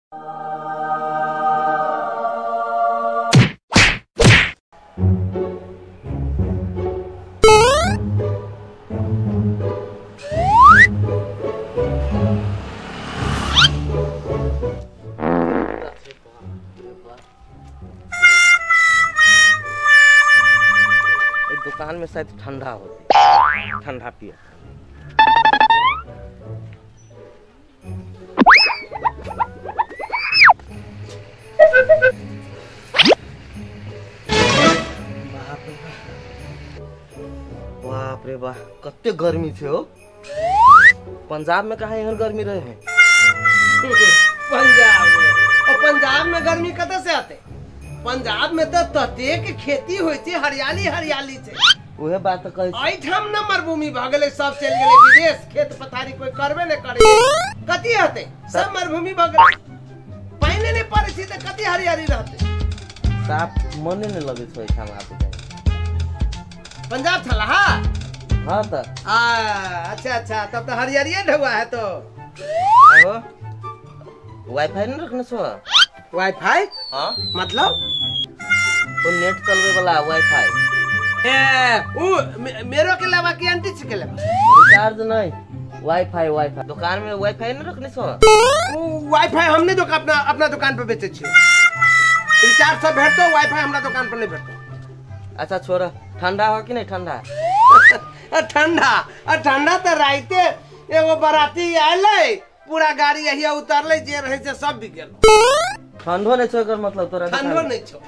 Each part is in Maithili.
दुकान में शायद ठंडा होती, ठंडा पिए। बाप रे बाप, कते गर्मी छे हो। पंजाब में कहाँ एहन गर्मी रहे है? पंजाब में, और पंजाब में गर्मी कतऽ से आते? पंजाब में तो ततेक खेती होई छै, हरियाली हरियाली छै। उहे बात त कहै छी। एहिठाम न मरुभूमि भ गेलै, सब चलि गेलै विदेश, खेत पथारी कोई करबे नै करै, कथी हेतै? सब मरुभूमि भ गेलै, पानि नै पड़ै छै त कथी हरियाली रहतै? साफ मने नै लगै छै एहिठाम आबि जाय। पंजाब छला? हाँ हाँ त आ अच्छा अच्छा, तब त हरियालिए ढौआ है तो। आहो वाईफाई नहीं रखने छो? वाईफाई? हाँ मतलब वो नेट चलवे वाला वाईफाई। ए उ मेरो के लेवा कि आंटी के लेवा? रिचार्ज नहीं, वाईफाई। वाईफाई दुकान में वाईफाई नहीं रखने छो? उ वाईफाई हमने दुकान अपना अपना दुकान पे बेचे छी। रिचार्ज सब भेटतो, वाईफाई हमरा दुकान पर नहीं भेटतो। अच्छा छोड़, ठंडा हो कि नहीं ठंडा? ठंडा ठंडा तो राइते एगो बराती आयलै, पूरा गाड़ी यही उतरलै, जे रहे से सब बिक गेल। ठंडो नहीं छो एकर मतलब तोरा? ठंडो नहीं छो।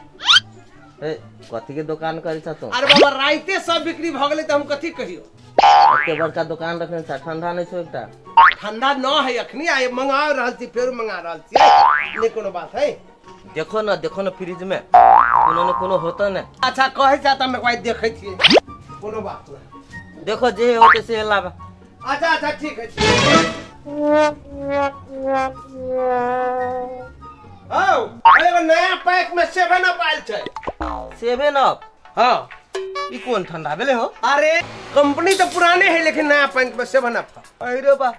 ए कथी के दुकान करै छ तू? अरे बाबा राइते सब बिक्री भ गेलै त हम कथी कहियो? एते बड़का दुकान रखने छ, ठंडा नहीं छो एकटा? ठंडा न है अखनी, आइ मंगा रहल छी, फेर मंगा रहल छी, नहीं कोनो बात है। देखो ना, देखो ना फ्रिज में कोनो न कोनो होता न। अच्छा कहै छ त हम एक बार देखै छी, कोनो बात न। देखो जे होते से लाबा। अच्छा अच्छा ठीक है। एगो नया पैक में 7 अप आयल छै। 7 अप? हाँ। ई कोन ठंडा भेलै हो? अरे कंपनी तो पुराने है, लेकिन नया पैक में 7 अप। अरे बा,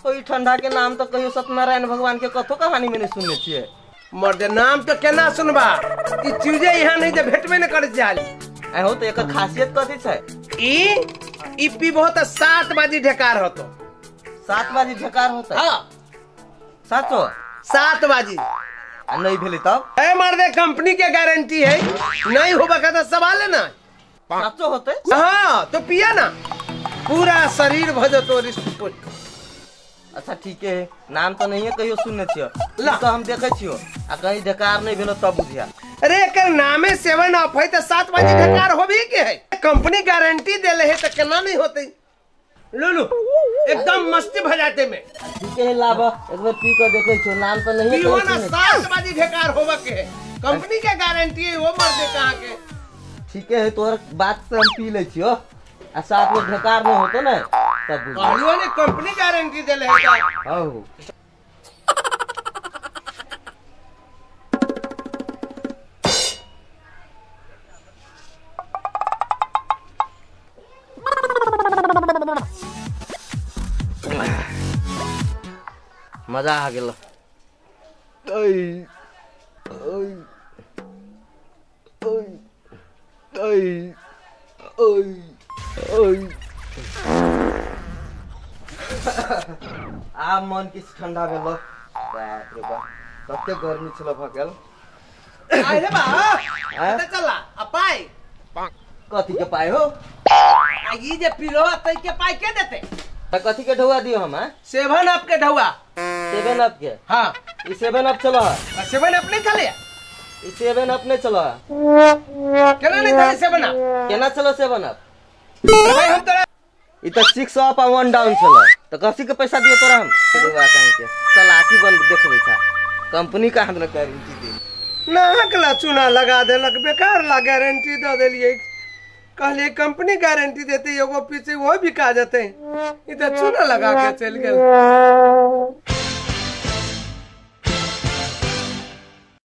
ओई ठंडा के नाम तो कहियो सत्यनारायण भगवान के कथो कहानी में नहीं सुनने छियै। मर्द नाम तो केना सुनबा, ई चीजे यहाँ नहीं जे भेटबे न करै छै हाली। आइ हो तो एकर खासियत कथी छै? ई पीबहो त 7 बजे ढेकार होतो। 7 बजे ढेकार होता? हाँ। साचो? 7 बजे। आ नहीं भेलै तब? ए मर्दे कंपनी के गारंटी है, नहीं होबा का तो सवाल है ना। साचो होते? हाँ तो पिया ना, पूरा शरीर भ जतो रिस्ट। अच्छा ठीक है, नाम तो नहीं है कहियो सुनने छियो, तो हम देखे छियो, आ कहीं ढेकार नहीं भेलो तब बुझिया। अरे एकर नामे 7 अप है त 7 बजे ढेकार होबी के है, कंपनी गारंटी देले है त केना नहीं होते। लुलु एकदम मस्ती भ जाते में। ठीक है लाबा, एक बार पी के देखे छियो, नाम तो नहीं है पियो ना, 7 बजे ढेकार होबा के है, कंपनी के गारंटी है, वो मर दे कहां के। ठीक है तोहर बात से हम पी ले छियो, आ साथ में ढेकार नहीं होतो ना तब बुझिया। कहलियो ने कंपनी गारंटी देले है त। हां मजा आ गेल। आ मन किछु ठंडा भेल। बाप रे बाप, कते गर्मी छल भ गेल। आइ रे बा, कतऽ चलला? आ पाइ? कथी के पाइ हो? आ ई जे पिलो तै के पाइ के देतै? त कथी के ढौआ दियो हम? 7 अप के ढौआ। 7 अप के? हाँ। ई 7 अप चलो। 7 अप नहीं चले? ई 7 अप नहीं चलो। केना नहीं चले 7 अप? केना चलो 7 अप? भाई हम तोरा ई त 6 अप आ 1 डाउन चलो, त कथी के पैसा दियो तोरा हम? ढौआ काहे के चलाकी बन देखबै छा, कंपनी का हमरा गारंटी दे। नाक ला चूना लगा देलक, बेकार ला गारंटी the देलियै। कहलिए कंपनी गारंटी देते, एगो पीछे वो बिका जते, ई त चूना लगा के चलि गेल।